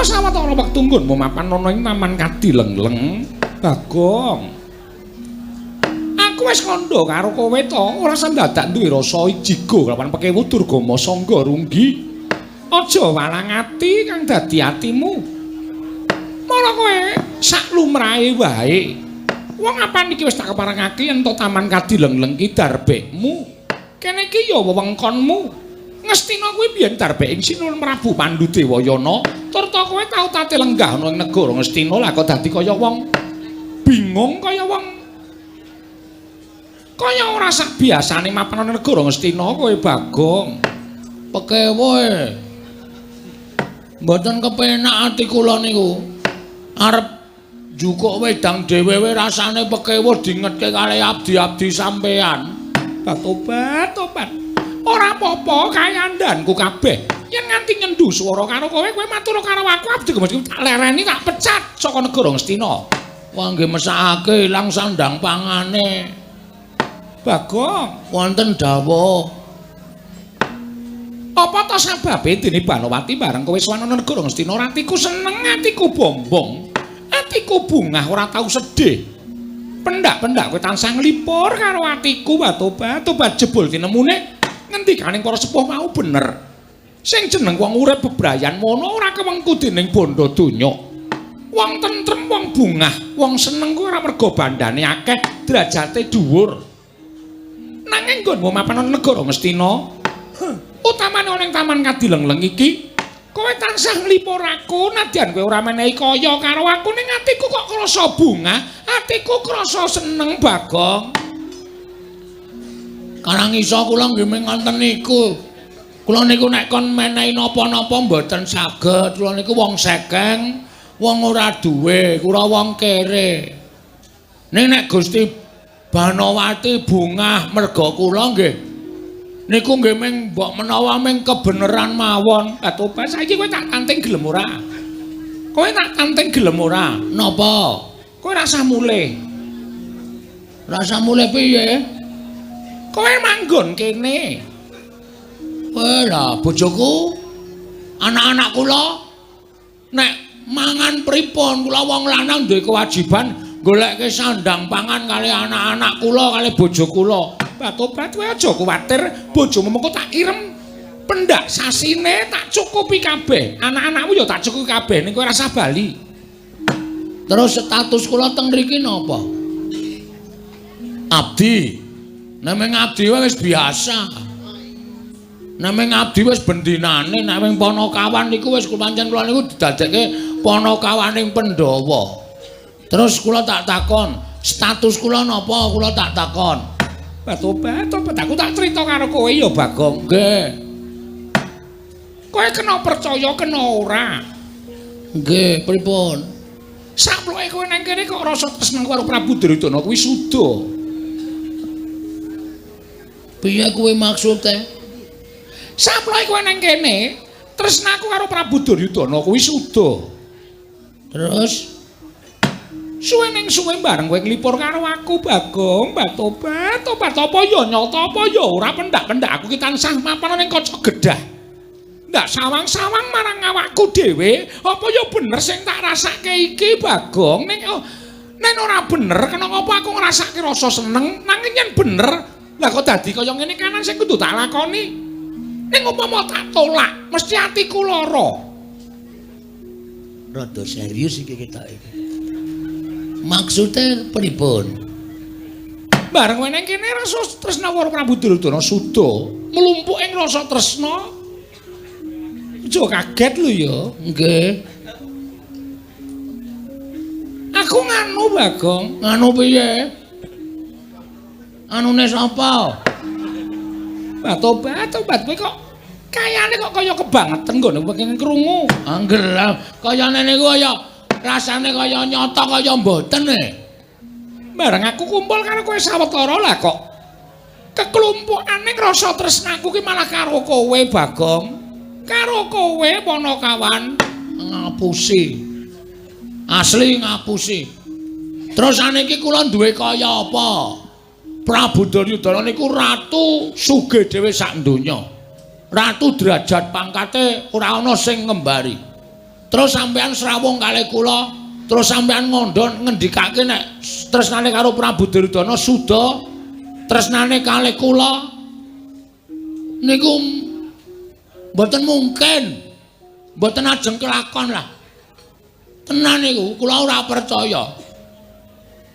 Sawetara wektu nggonmu mapan ana ing Taman Kadilengleng, Bagong? Aku wis kandha karo kowe to, ora sendadak duwe rasa jigo kelawan pekewu Durgama Sangga Runggi. Aja walang ati kang dadi atimu. Mara kowe sak lumrahe wae. Wong apan iki wis tak keparengake yen to Taman Kadilengleng ki darbekmu. Kene iki ya wewengkonmu. Ngastina kuwi biyen darbek ing Sinuwun Prabu Pandhu Dewayana, tur ta kowe tau tate lenggah ana ing negara Ngastina, lah kok dadi kaya wong bingung, kaya wong kaya ora sak biasane mapan ana negara Ngastina kowe, Bagong. Pekewoe. Mboten kepenak ati kula niku. Arep njukuk wedang dhewe rasane pekewuh dingetke kalih abdi-abdi sampean. Tobat, tobat. Ora apa-apa kayandanku kabeh. Yen nganti nyendu swara karo kowe, kowe matur karo aku, abdi mesti tak lereni, tak pecat saka negara Ngastina. Wah, nggih mesakake ilang sandang pangane. Bagong, wonten dawuh. Apa ta sababe dene Banowati bareng kowe sowan ana negara Ngastina atiku seneng, atiku bombong, atiku bungah ora tau sedih. Pendak-pendak kowe tansah nglipur karo atiku, tobat, tobat, jebul tinemune ngendikaning para sepuh mau bener. Sing jeneng wong urip bebrayan mono ora kewengku dening bondo donya. Wong tentrem, wong bungah, wong seneng kuwi ora mergo bandane akeh, derajate dhuwur. Nanging nggonmu mapan ana negara Ngastina, utamane ana ing Taman Kadilengleng iki, kowe tansah nglipur aku, nadyan kowe ora menehi kaya karo aku, ning atiku kok krasa bungah, atiku krasa seneng, Bagong. Karang iso kula nggih ming ngoten niku. Kula niku nek kon menehi napa-napa mboten saged. Kula niku wong sekeng, wong ora duwe, kula wong kere. Ning nek Gusti Banowati bungah merga kula nggih niku nggih ming mbok menawa ming kebeneran mawon. Tobat, saiki kowe tak tanting gelem ora? Kowe tak tanting gelem ora? Napa? Kowe rasah mulih. Rasah mulih piye? Kowe manggon kene. Weh lah bojoku, anak-anak kula nek mangan pripun? Kula wong lanang duwe kewajiban goleke sandang pangan kali anak-anak kula kali bojo kula. Tobat, kowe aja kuwatir, bojomu mengko tak irem pendak sasine, tak cukupi kabeh. Anak-anakmu ya tak cukupi kabeh, ning kowe rasah bali. Terus status kula teng mriki napa? Abdi. Nek ming abdi wis biasa. Nek ming abdi wis bendinane, nek ming panakawan niku wis pancen kula niku didadekke panakawaning Pandhawa. Terus kula tak takon, status kula napa? Kula tak takon. Tobat, tobat, aku tak cerita karo kowe ya, Bagong. Nggih. Kowe kena percaya kena ora? Nggih, pripun? Saploke kowe nang kene kok rasa tresna karo Prabu Duryudana kuwi suda. Piye kuwi maksude? Saploke kowe nang kene, tresnaku karo Prabu Duryudana kuwi suda. Terus suwe ning suwe bareng kowe nglipur karo aku, Bagong, tobat, tobat, apa ya nyata apa ya ora, pendak-pendak aku ki tansah mapan ning kaca gedah. Ndak sawang-sawang marang awakku dhewe, apa ya bener sing tak rasake iki, Bagong? Ning oh, nek ora bener kena ngapa aku ngrasake rasa seneng, nanging yen bener lah kok dadi kaya ngene kanan sing kudu tak lakoni. Ning upama tak tolak, mesti atiku lara. Rada serius iki ketok iki. Maksude pripun? Bareng kowe nang kene rasa tresna karo Prabu Duryudana suda, mlumpuk ing rasa tresna. Aja kaget lho ya. Nggih. Aku nganu, Bagong. Nganu piye? Anune sapa? Tobat, tobat, kowe kok kayane kok kaya kebangetan nggone pengen krungu. Angger kayane niku kaya rasane kaya nyata kaya mboten e. Bareng aku kumpul karo kowe sawetara lah kok keklumpukane rasa tresnaku ki malah karo kowe, Bagong. Karo kowe Panakawan. Ngapusi. Asli ngapusi. Terus saniki kula duwe kaya apa? Prabu Duryudana niku ratu sugih dhewe sak donya. Ratu derajat pangkate ora ana sing ngembari. Terus sampean srawung kalih kula, terus sampean ngandha ngendikake nek tresnane karo Prabu Duryudana suda tresnane kalih kula. Niku mboten mungkin. Mboten ajeng kelakon lah. Tenan niku kula ora percaya.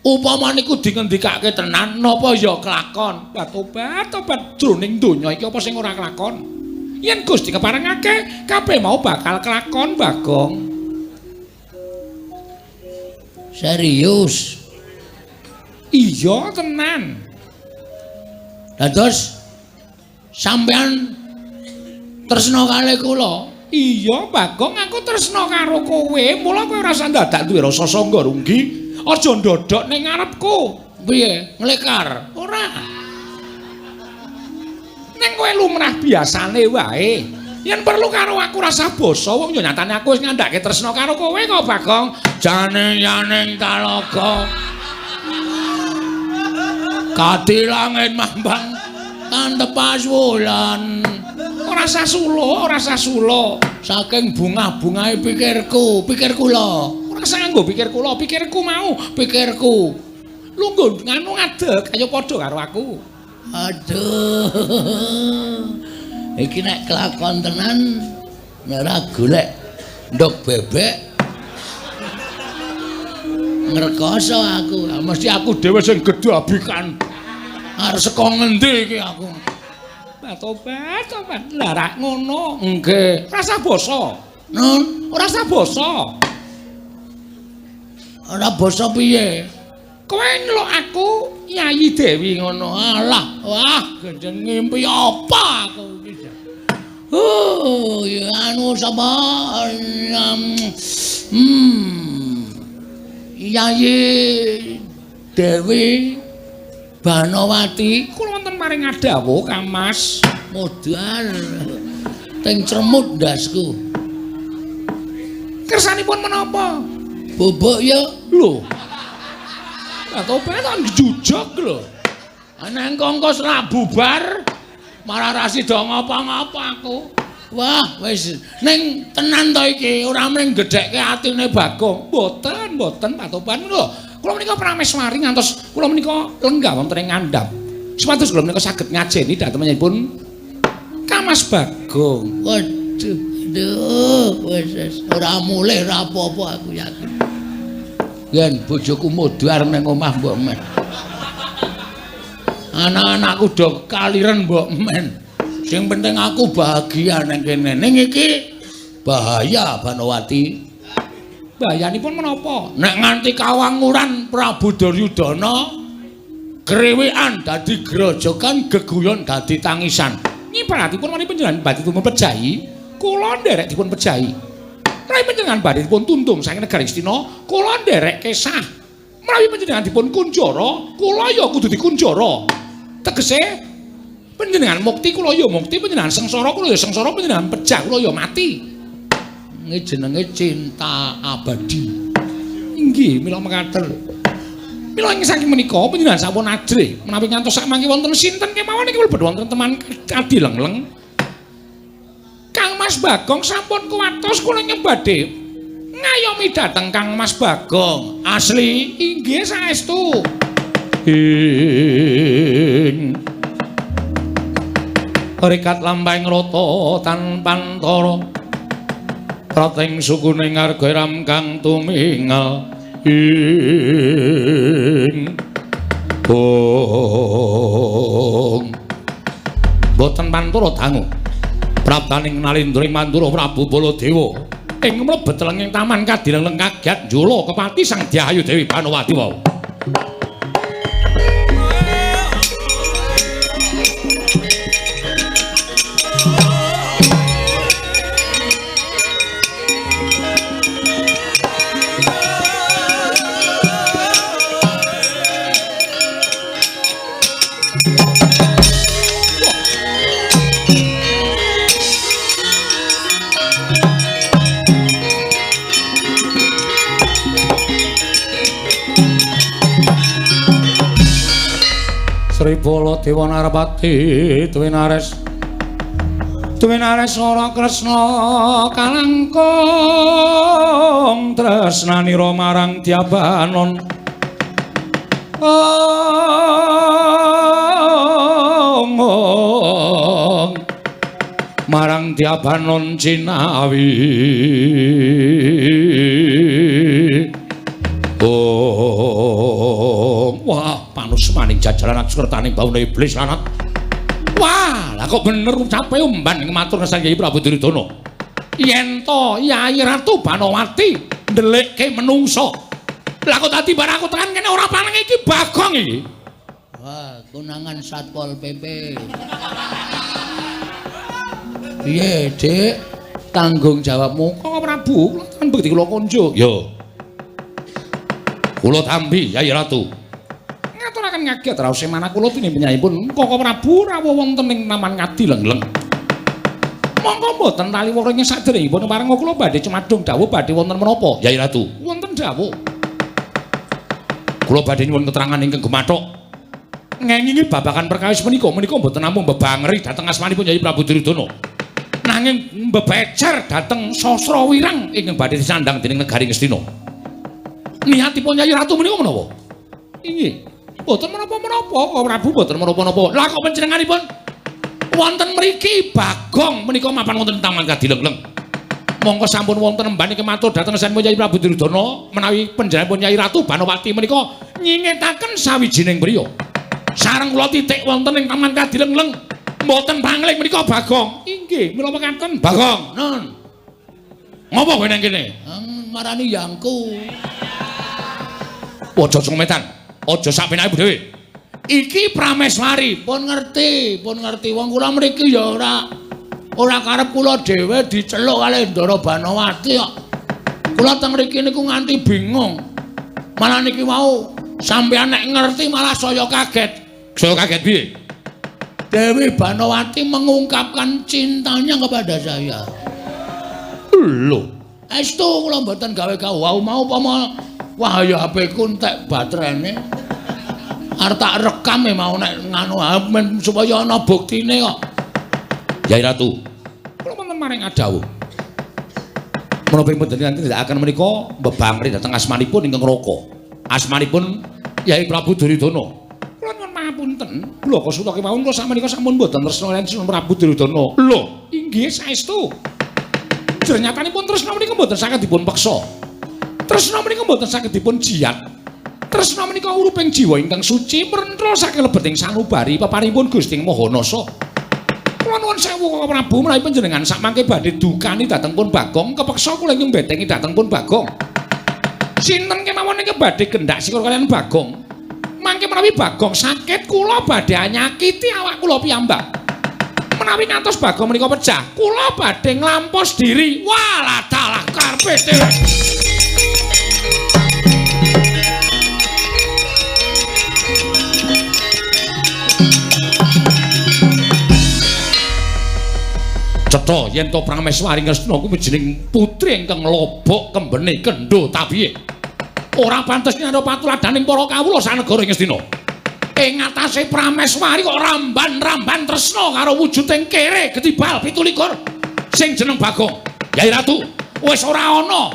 Upama niku dingendikake tenan napa ya kelakon? Tobat, tobat jroning donya iki apa sing ora kelakon? Yen Gusti keparengake kabeh mau bakal kelakon, Bagong. Serius? Iya tenan. Lah terus sampean tresna kalih kula? Iya, Bagong, aku tresna karo kowe. Mula kowe ora usah dadak duwe rasa sangga runggi. Aja ndodhok ning ngarepku. Piye? Nglekar? Ora. Ning kowe lumrah biasane wae. Yen perlu karo aku rasa basa, wong yo nyatane aku wis ngandhake tresna karo kowe kok, Bagong. Jane yaning talaga. Kadi langit mambang tantepas wulan. Ora sah sulo, ora sah sulo. Saking bungah-bungahe pikirku, pikir kula. Ora sah nganggo pikir kula, pikirku mau, pikirku. Lungguh nganu ngadeg, ayo padha karo aku. Aduh. Iki nek kelakon tenan nek ora golek ndok bebek ngrekoso aku. Mesti aku dhewe sing gedhabikan. Arep saka ngendi iki aku? Tobat, tobat. Lah rak ngono. Nggih. Ora sah basa. Nun, ora sah basa. Ora basa piye? Kowe nyeluk aku Yayi Dewi ngono. Alah, wah, gendeng ngimpi apa aku iki. Ya anu sapa? Yayi Dewi Banowati kula wonten maring ngadhawuh Kang Mas. Modal teng cremut ndasku. Kersanipun menapa? Bubuk ya. Lho. Lah tobat kan jujug lho. Nang kongkos ra bubar marah ra sida ngapa-ngapa aku. Wah, wis ning tenan to iki ora mung gedhekke atine Bagong. Mboten, mboten Pak Toban lho. Kula menika prameswari ngantos kula menika lenggah wonten ing ngandhap. Supados kula menika saged ngajeni dhatengipun Kang Mas Bagong. Waduh, aduh, wis ora mulih ora apa-apa aku yakin. Yen bojoku modar ning omah mbok men. Anak-anakku do kaliren mbok men. Sing penting aku bahagia ning kene. Ning iki bahaya Banowati. Bahayanipun menapa? Nek nganti kawanguran Prabu Duryudana kriwikan dadi grojogan, geguyon dadi tangisan. Nyibaratipun menawi panjenengan badhe dipun pejahi, kula nderek dipun pejahi. Menawi panjenengan badhe dipun tundung saking negari Astina, kula nderek kesah. Menawi panjenengan dipun kunjara, kula ya kudu dikunjara. Tegese panjenengan mukti kula ya mukti, panjenengan sengsara kula ya sengsara, panjenengan pejah kula ya mati. Ini jenenge cinta abadi. Inggih, mila mekaten. Mila ing saking menika panjenengan sampun ajrih menawi ngantos sakmangke wonten sinten kemawon iki mlebet wonten teman adi lengleng. Kang Mas Bagong sampun kuwatos kula nyebade ngayomi dhateng Kang Mas Bagong. Asli inggih saestu. Ing rikat lampahing rata tanpantara prating sukune ngarga ram kang tumingal ing bong boten pantara dangu praptaning nalindra ing Mandura Prabu Baladewa ing mlebet lenging taman kadileng kagiat njula kepati Sang Dyayu Dewi Banowati wau. Sri Baladewa Narpati Dwinares Tuwinareswara Kresna kalangkung tresnanira marang Dyabanon. Ong marang Dyabanon cinawi. Ong wah panusmaning jajaran akskertaning bawana iblis lanat. Wah, lah kok bener ucape umban ing matur ngesan Kyai Prabu Duryudana. Yen to Yayi Ratu Banowati ndelikke menungsa. Lah kok dadi barang aku tekan kene ora paneng iki Bagong iki. Wah, konangan Satpol PP. Piye, Dik? Tanggung jawabmu Koko Prabu, kula tekan bekti kula konjuk. Yo. Kula tampi Yayi Ratu. Ngaturaken ngaget raos manah kula dening panjenenganipun Koko Prabu rawuh wonten ing Taman Ngadilengleng. Monggo mboten taliwara ing saderengipun pareng kula badhe cumadung dawuh badhe wonten menapa Yayi Ratu? Wonten dawuh. Kula badhe nyuwun keterangan ingkang gemathok. Ngengingi babagan perkawis menika menika mboten namung mbebangeri dhateng asmanipun Yayi Prabu Duryudana. Nanging mbebecer dhateng sastra wirang ingkang badhe disandang dening negari Ngastina. Niatipun Yayi Ratu menika menapa? Inggih. Mboten menapa-menapa, Koko Prabu mboten menapa-napa. Lah kok panjenenganipun wonten mriki Bagong menika mapan wonten Taman Kadilengleng. Mongko sampun wonten emban iki matur dhateng sampun Yayi Prabu Duryudana menawi panjenenganipun Yayi Ratu Banowati menika nyingetaken sawijining priya. Sareng kula titik wonten ing Taman Kadilengleng. Mboten pangling menika Bagong. Inggih, mila mekaten Bagong. Non. Ngopo kowe nang kene? Marani yangku. Aja cometan. Aja sak penake dhewe. Iki Prameswari. Pun ngerti wong kula mriki ya ora karep kula dhewe diceluk kalih Ndara Banowati kok. Kula teng mriki niku nganti bingung. Malah niki wau sampeyan nek ngerti malah saya kaget. Saya kaget piye? Dewi Banowati mengungkapkan cintanya kepada saya. Lho, estu kula mboten gawe-gawe wau mau pama wah ya HP ku entek baterene. Arep tak rekam e mau nek nganu men supaya ana buktine kok. Yai Ratu, kula wonten maring adawuh. Menapa panjenengan tindakaken menika mbebangri dhateng asmanipun ingkang Raka. Asmanipun Yai Prabu Duryudana. Kula nyuwun pangapunten, blaka suta kemawon kula sakmenika sampun mboten tresna kaliyan Sunan Prabu Duryudana. Lho, inggih saestu. Jernyatanipun tresna menika mboten saged dipun peksa. Tresna menika mboten saged dipun jiyat. Tresna menika uruping jiwa ingkang suci mrenthul saking lebeting sanubari peparingipun Gusti Maha Nasa. Kula nuwun sewu Koko Prabu menawi panjenengan sakmangke badhe dukani dhateng pun Bagong, kepeksa kula ingkang mbetengi dhateng pun Bagong. Sinten kemawon ingkang badhe gendak sikor kaliyan Bagong? Mangke menawi Bagong sakit kula badhe anyakiti awak kula piyambak. Menawi ngantos Bagong menika pecah, kula badhe nglampos diri. Walah dalah karepe dhewe. Cetha yen to Prameswari Ngastina kuwi jeneng putri ingkang lobok kembene kendho tabihe. Ora pantes nyara patuladaning para kawula sanegara ing Ngastina. Ing atase Prameswari kok ramban-ramban tresna karo wujuding kere getibal 27 sing jeneng Bagong. Yai Ratu, wis ora ana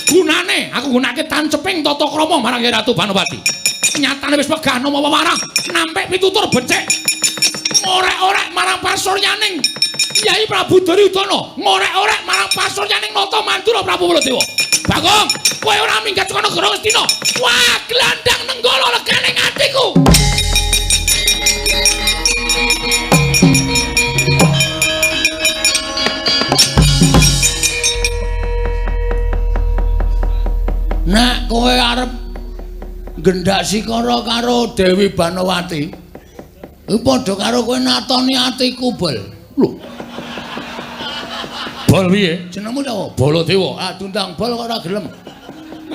gunane aku gunake tanceping tata krama marang Yai Ratu Banowati. Nyatane wis wegah nama wewarah nampik pitutur becik. Ngorek-orek marang pasuryaning Yai Prabu Duryudana, ngorek-orek marang pasuryaning Nata Mandura Prabu Baladewa. Bagong, kowe ora minggat saka negara Ngastina. Wah, glandang nenggala legane atiku. Nek kowe arep gendak sikara karo Dewi Banowati, kuwi padha karo kowe natoni atiku, Bol. Lho. Bol piye? Jenengmu sapa? Baladewa. Ah, diundang Bol kok ora gelem.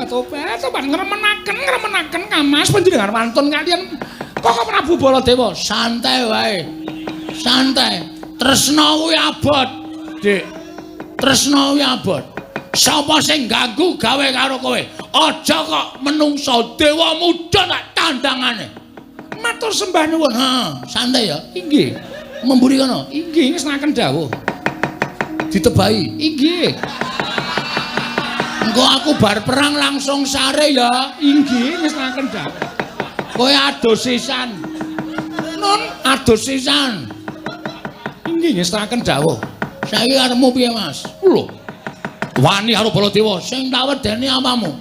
Tobat, tobat ngremenaken Kamas panjenengan wantun kaliyan Koko Prabu Baladewa. Santai wae. Santai. Tresna kuwi abot, Dik. Tresna kuwi abot. Sapa sing ganggu gawe karo kowe? Aja kok menungsa dewa muda tak tandangane. Matur sembah nuwun. Ha, santai ya. Inggih. Memburi kono. Inggih ngersakaken dawuh. Ditebahi. Inggih. Engko aku bar perang langsung sare ya. Inggih, ngestakaken dawuh. Kowe adus sisan. Nun, adus sisan. Inggih, ngestakaken dawuh. Saiki arepmu piye, Mas? Lho. Wani karo Baladewa sing tak wedeni apamu?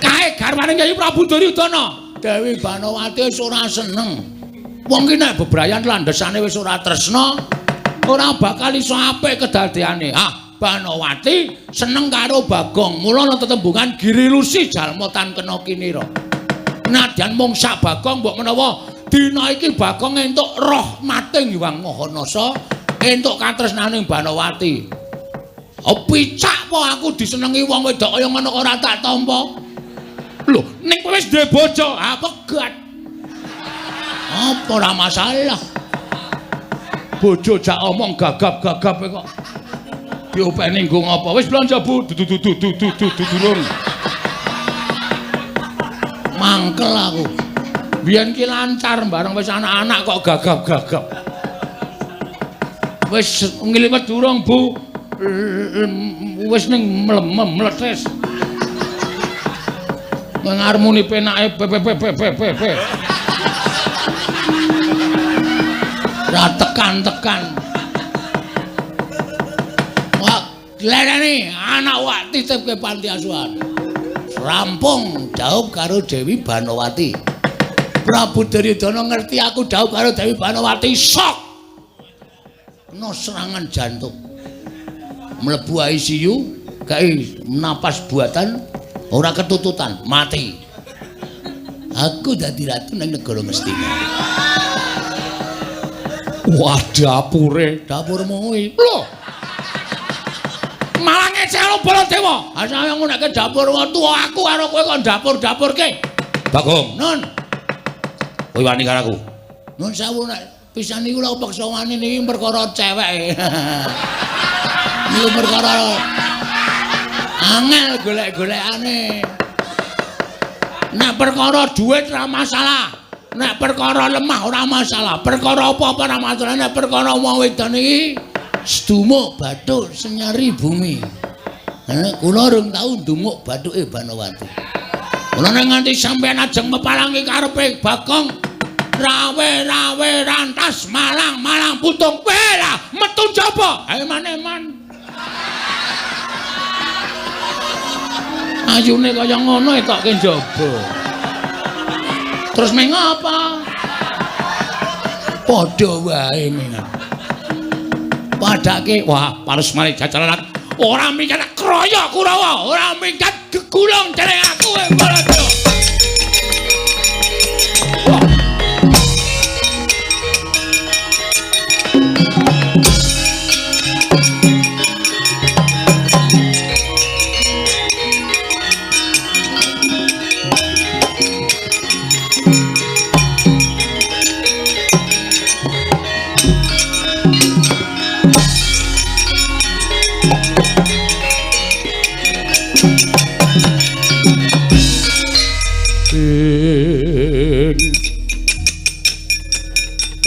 Kae garwane Kyai Prabu Duryudana. Dewi Banowati wis ora seneng. Wong ki nek bebrayan landhesane wis ora tresna, ora bakal iso apik kedadeane. Ah, Banowati seneng karo Bagong. Mula ana tetembungan Girilusi jalma tan kena kinira. Nadyan mung sak Bagong mbok menawa dina iki Bagong entuk rahmating Hyang Maha Nasa, entuk katresnaning Banowati. Oh, picak po aku disenengi wong wedok kaya ngono ora tak tampa. Lho, ning kowe wis duwe bojo, ah pegat. Apa ora masalah. Bojo jak omong gagap-gagap kok. Diopeni nggo ngapa? Wis blanja Bu, dudu durung. Mangkel aku. Biyen ki lancar bareng wis anak-anak kok gagap-gagap. Wis ngliwet durung Bu. Wis ning mlemem mletes. Ngarmuni penake p p p p p p. Ra tekan-tekan. Wah, lereni anak wak titipke panti asuhan. Rampung dhaup karo Dewi Banowati. Prabu Duryudana ngerti aku dhaup karo Dewi Banowati, sok. Kena serangan jantung. Mlebu ICU, gawe napas buatan, ora ketututan, mati. Aku dadi ratu nang negara Ngastina. Wah, dapure, dapurmu kuwi. Lho. Malah ngecek karo Baladewa. Asale ngonekke dapur tuwa aku karo kowe kon dapur-dapurke. Bagong, Nun. Kowe wani karo aku. Nun sewu nek pisan niku lho peksa wani niki perkara cewek. Niku perkara angel golek-golekane. Nek perkara duit ora masalah. Nek perkara lemah ora masalah. Perkara apa-apa ora masalah. Nek perkara wong wedon iki sedumuk bathuk senyari bumi. Kula rung tau ndumuk bathuke Banowati. Kula nek nganti sampeyan ajeng mepalangi karepe Bagong, rawe-rawe rantas malang-malang putung. Weh lah metu njaba. Ayo eman-eman. Ayune kaya ngono etokke njaba. Terus meng apa? Padha wae mengan. Padake wah parus mari jajalan ora minggat kroyok Kurawa, ora minggat gegulung dening aku Baladewa. Wah.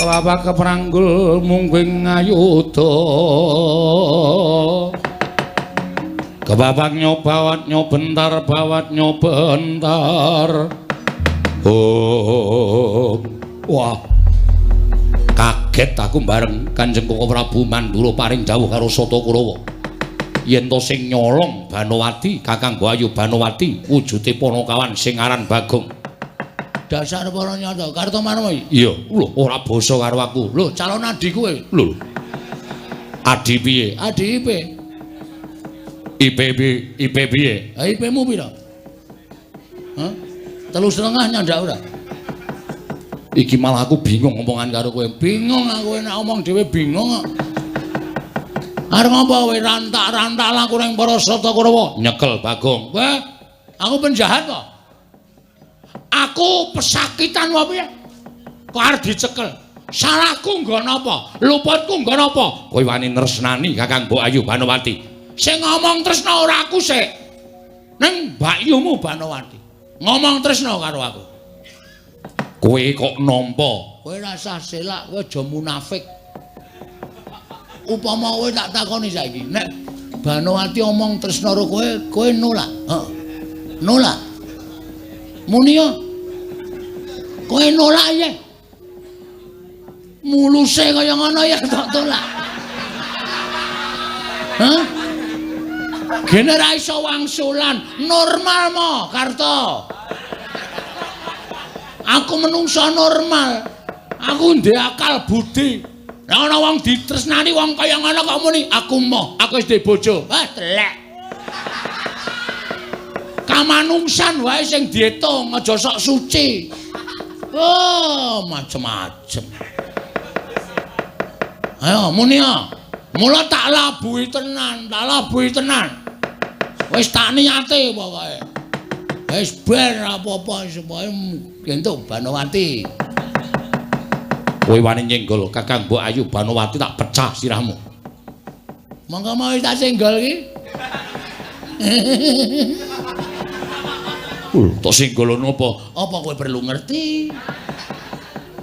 Kelapak kepranggul mungguing ayuda. Kebapak nyobawat nyobentar bawat nyobentar. Oh, wah. Kaget aku bareng Kanjeng Koko Prabu Mandura paring dawuh karo Sata Kurawa. Yen to sing nyolong Banowati, Kakang Ayu Banowati, wujude Panakawan sing aran Bagong. Dasar para nyata, Kartomarma. Iya, lho ora basa karo aku. Lho, calon adi kowe. Lho. Adi piye? Adi IP. IP IP piye? Ha IP-mu pira? Hah? 3,5 nyandak ora? Iki malah aku bingung omongan karo kowe. Bingung aku nek omong dhewe bingung kok. Arep ngapa kowe rantak-rantak laku ning para Sata Kurawa? Nyekel Bagong. Wah, aku penjahat kok. Aku pesakitan wae piye? Kok arep dicekel? Salahku nggo napa? Luputku nggo napa? Kowe wani nresnani Kakang Mbok Ayu Banowati. Sing ngomong tresna ora aku sik. Ning mbakyumu Banowati. Ngomong tresna karo aku. Kowe kok nampa? Kowe rasah selak, kowe aja munafik. Upama kowe tak takoni saiki, nek Banowati omong tresna karo kowe, kowe nolak. Heeh. Nolak. Muni yo. Kowe nolak ya. Muluse kaya ngono ya tak tolak. Hah? Gene ra iso wangsulan, normal mo, Karto. Aku menungso normal. Aku ndek akal budi. Lah ana wong ditresnani wong kaya ngono kok muni, aku moh, aku wis duwe bojo. Wah, telek. Kamanungsan wae sing diitung, aja sok suci. Oh, macem-macem. Ayo muni ya. Mula tak labuhi tenan, tak labuhi tenan. Wis tak niate pokoke. Wis ben apa-apa supaya entuk Banowati. Kowe wani nyenggol Kakang Mbok Ayu Banowati tak pecah sirahmu. Monggo mau tak senggol iki. Tak senggol apa? Apa kowe perlu ngerti?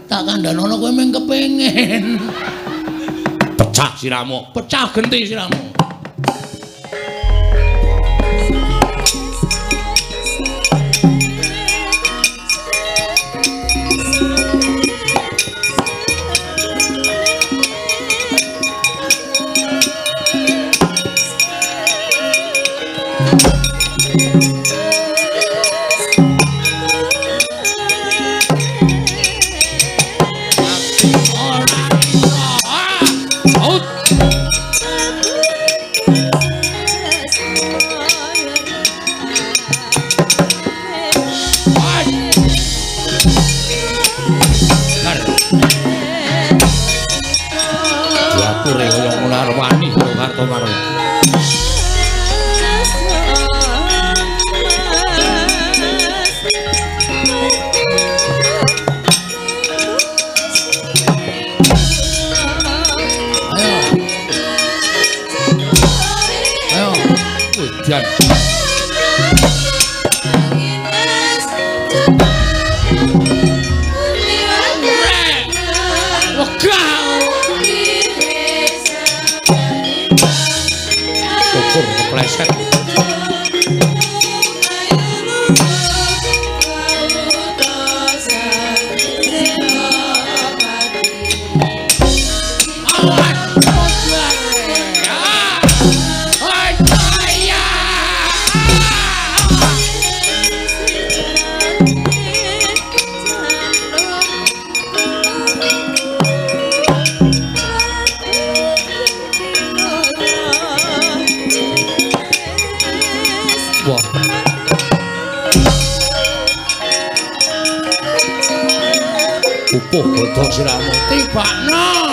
Tak kandhanono kowe mung kepengin. Pecah sirahmu, pecah genti sirahmu. Upuh godhong sirahmu tibakno.